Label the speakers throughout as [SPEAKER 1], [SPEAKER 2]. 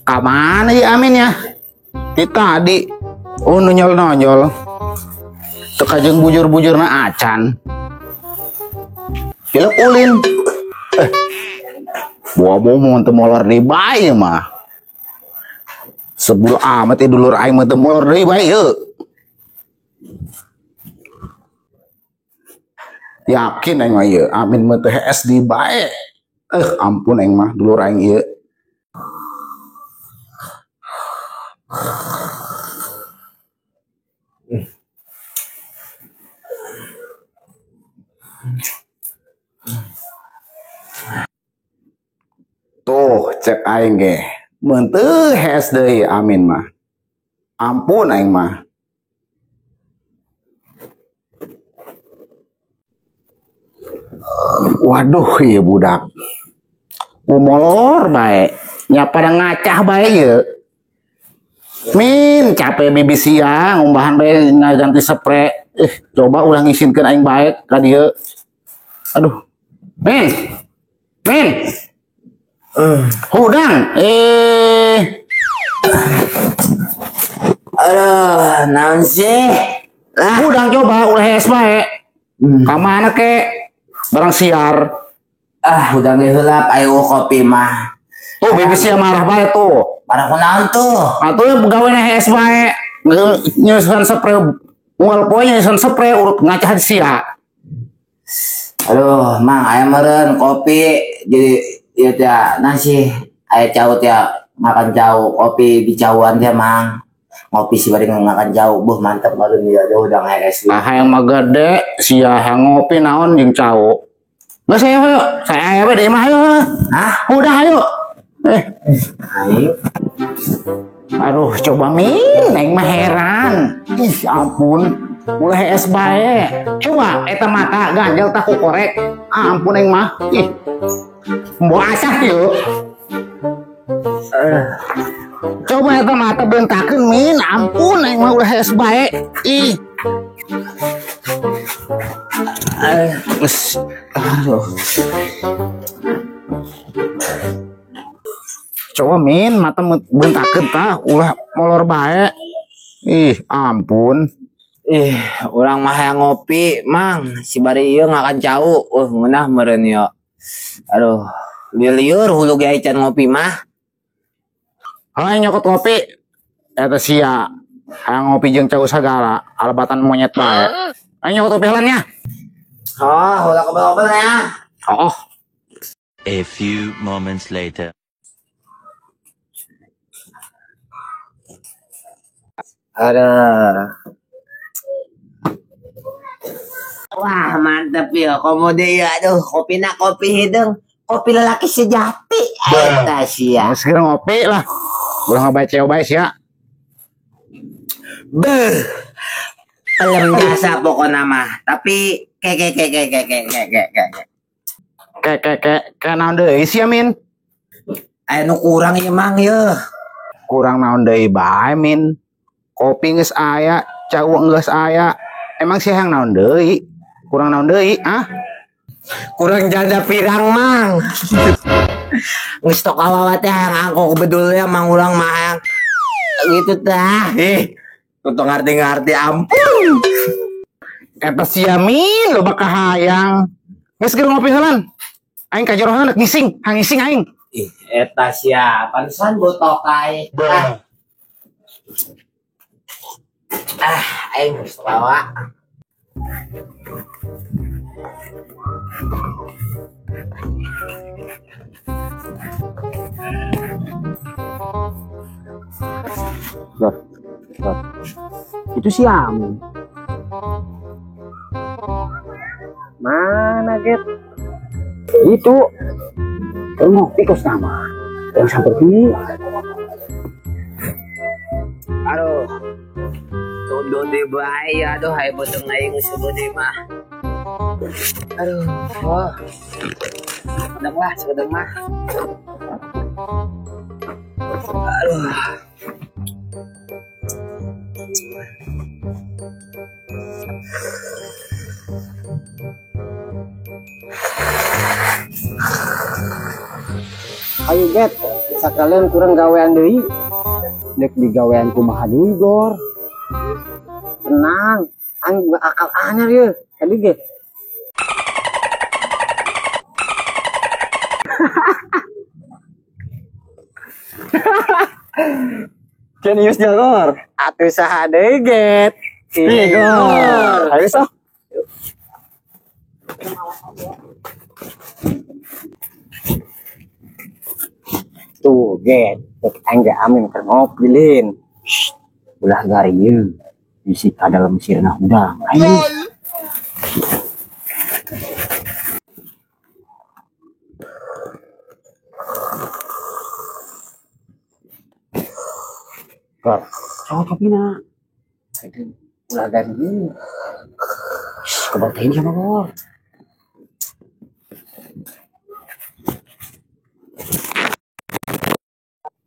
[SPEAKER 1] Kamana ya Amin ya? Ti tadi oh nonyol-nonyol. Teu kajeng bujur-bujurna acan. Gila ulin. Buah-buah mau teu molor deui bae mah. Sebul amat ya dulur aing mah teu molor deui bae yeuh. Yakin aing mah ieu Amin mah teu hees deui bae. Ampun aing mah dulur aing ieu. Tuh cek aing ge. Mun teu hees deui Amin mah. Ampun aing mah. Waduh ieu budak. Molor bae. Nya pada ngacah bae ieu. Min capek bibi siang ngumbahan bae ngaganti spray. Coba ulah ngisinkeun aing bae ka dieu. Aduh. Min. Min. Hudang.
[SPEAKER 2] Aduh, naon sih? Lah,
[SPEAKER 1] hudang coba ulah hees bae. Ka mana ke? Barang siar.
[SPEAKER 2] Ah, hudang ge heula ayo kopi mah.
[SPEAKER 1] Tuh bibi sia marah bae tuh.
[SPEAKER 2] Marah kunaon tuh?
[SPEAKER 1] Atuh gawena hees bae. Nyusun spray unggal poe nyusun spray urut ngacah sia.
[SPEAKER 2] Aduh, Mang, aya meureun kopi jadi ieu teh nasi aya cau teh makan cau kopi di cauan teh Mang. Ngopi sih bari makan cau, buh mantep meureun ieu aduh hudang hees.
[SPEAKER 1] Ah hayang mah gede sia hayang ngopi naon jeung cau. Geus ayo, ayo. Saya aya we di imah ayo.
[SPEAKER 2] Hah?
[SPEAKER 1] Udah ayo.
[SPEAKER 2] Ayo.
[SPEAKER 1] Aduh, coba Min, aing mah heran. Ih, ampun. Ulah hees bae. Coba eta mata ganjel tak ku korek. Ah, ampun aing mah. Ih. Mbok asah yeuh. Coba eta mata beuntakeun Min, ampun aing mah ulah hees bae. Ih. Aduh. Coba Min, mata beuntakeun tah ulah molor bae. Ih, ampun.
[SPEAKER 2] Ih, urang mah hayang ngopi, Mang. Si bari ieu ngakan cau. Ngeunah meureun ieu. Aduh, lieur hulu ge can ngopi mah.
[SPEAKER 1] Hayang nyokot ngopi. Eta sia. Hayang ngopi jeung cau sagala, alabatan monyet bae. Hayang nyokot ngopi heula nya.
[SPEAKER 2] Oh, ulah kebel-kebel ya.
[SPEAKER 1] Oh.
[SPEAKER 3] A few moments later.
[SPEAKER 2] Aduh. Wah, mantep ya. Komode ya. Aduh, kopi nak kopi hidung. Kopi lelaki sejati. Eta sia.
[SPEAKER 1] Geus geura ngopi lah. Ulah ngabae ceo bae sia.
[SPEAKER 2] Beuh. Pelem jasa pokona mah. Tapi ke ke ke ke ke ke ke ke ke.
[SPEAKER 1] Ke ke ke ke naon deui sia Min?
[SPEAKER 2] Aya nu kurang ieu Mang yeuh.
[SPEAKER 1] Kurang naon deui bae Min. Kopi geus aya, cau geus aya. Emang sia hayang naon deui? Kurang naon deui, ah?
[SPEAKER 2] Kurang janda pirang, Mang. Geus tok awawa teh hayang angkok bedulnya Mang urang mah hayang gitu tah. Ih, teu ngarti-ngarti ampun.
[SPEAKER 1] Eta sia Min loba kahayang. Geus geura ngopi heulan. Aing ka jero heula ngising, hang ngising aing.
[SPEAKER 2] Ih, eta sia pantesan botokai. Ah. Ah, aing geus bawa.
[SPEAKER 1] Loh, loh. Itu si Amin. Mana, Get? Itu. Ngopi kos nama. Yang sampai sini.
[SPEAKER 2] Aduh. Tuduh di bae, aduh, hai beuteung aing geus gede mah. Aduh, oh. Sedang lah, sedang mah. Aduh.
[SPEAKER 1] Ayo get, sakalian kurang gawean deui. Dek digawean kumaha deui gor. Tenang, aing boga akal anyar ye. Tadi ge.
[SPEAKER 2] Jenius jalur.
[SPEAKER 1] Atuh saha deui get.
[SPEAKER 2] Igor. Ayo sok.
[SPEAKER 1] Tuh get, dek aing ge amin keur ngopi lin. Ulah garieu. Bisi ka dalam sirna hudang. Ayo. Gor, cowok kopina. Ulah garieu. Kebatain sama gor.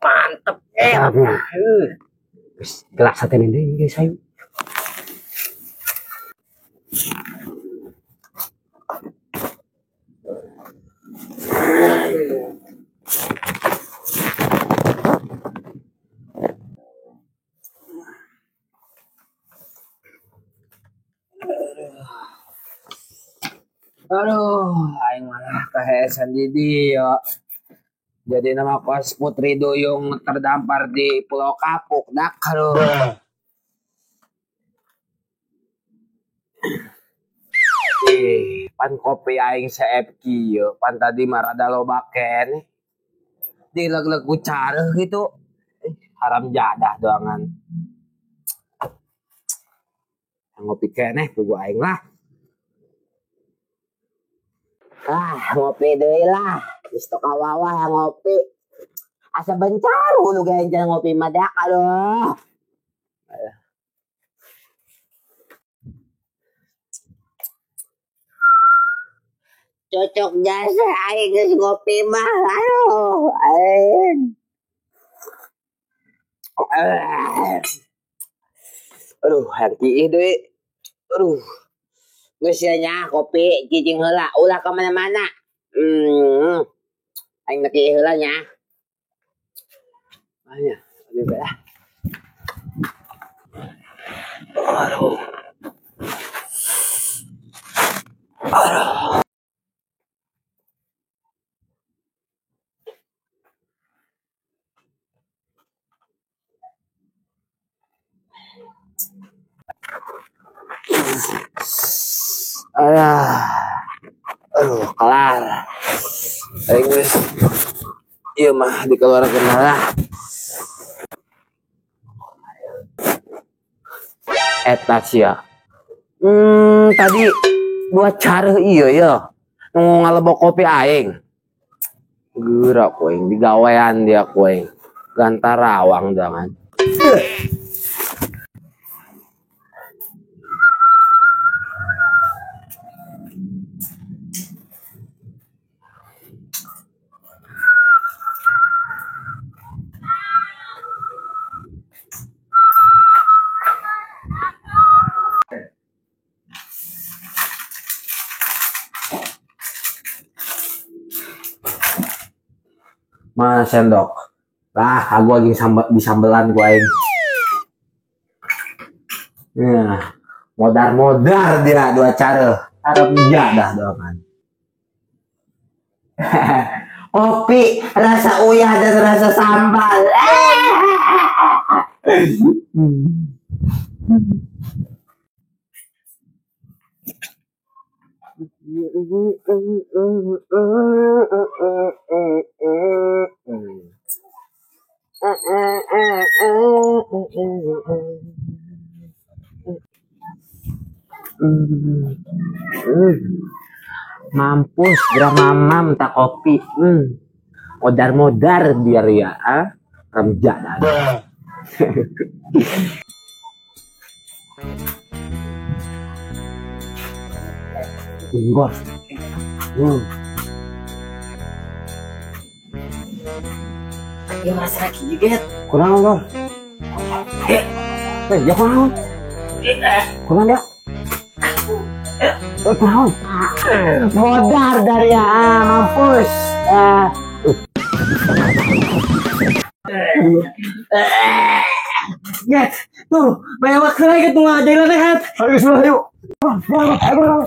[SPEAKER 1] Mantep eh. Geus gelas satene deui guys ayo.
[SPEAKER 2] Aduh, aing malah kahesan di dieu. Jadi nama kos Putri Duyung terdampar di Pulau Kapuk dak aduh. Ih, pan kopi aing seep kieu, pan tadi mah rada loba keneh. Dileg-leg ku careuh gitu. Haram jadah doangan. Ngopi keneh pugu aing lah.
[SPEAKER 4] Ah, ngopi deui lah. Geus tok awawah ngopi. Asa bencar hulu ge jangan ngopi mah dak aduh. Cocok jasa aing geus ngopi mah. Aduh, aing.
[SPEAKER 2] Aduh, hayang kiih deui. Aduh.
[SPEAKER 4] Geus nya kopi cicing heula ulah ka mana-mana. Aing nak kiih heula nya.
[SPEAKER 2] Anya, lebih baik lah. Aduh. Aduh. Aduh, aduh, kelar. Aing geus. Ieu mah dikeluarkeun lah. Eta sia. Tadi dua careuh ieu ya. Nu ngalebok kopi aing. Geura ku aing digawean dia ku aing. Gantarawang jangan. Mana sendok? Lah, aku lagi disambelan gua aing. Nah, modar-modar dia dua cara. Arab dah doangan.
[SPEAKER 4] Kopi rasa uyah dan rasa sambal.
[SPEAKER 2] Mampus gerak mamam tak kopi. Modar-modar biar ya, ah? Remjak dah. Gor.
[SPEAKER 1] Ya masa lagi get.
[SPEAKER 2] Kurang gor. Ya kurang. Kurang ya. Kurang. Modar dari ya, mampus.
[SPEAKER 5] Get, tuh, bewak lagi tuh ngajarin lehat.
[SPEAKER 1] Ayo sudah yuk. Ayo.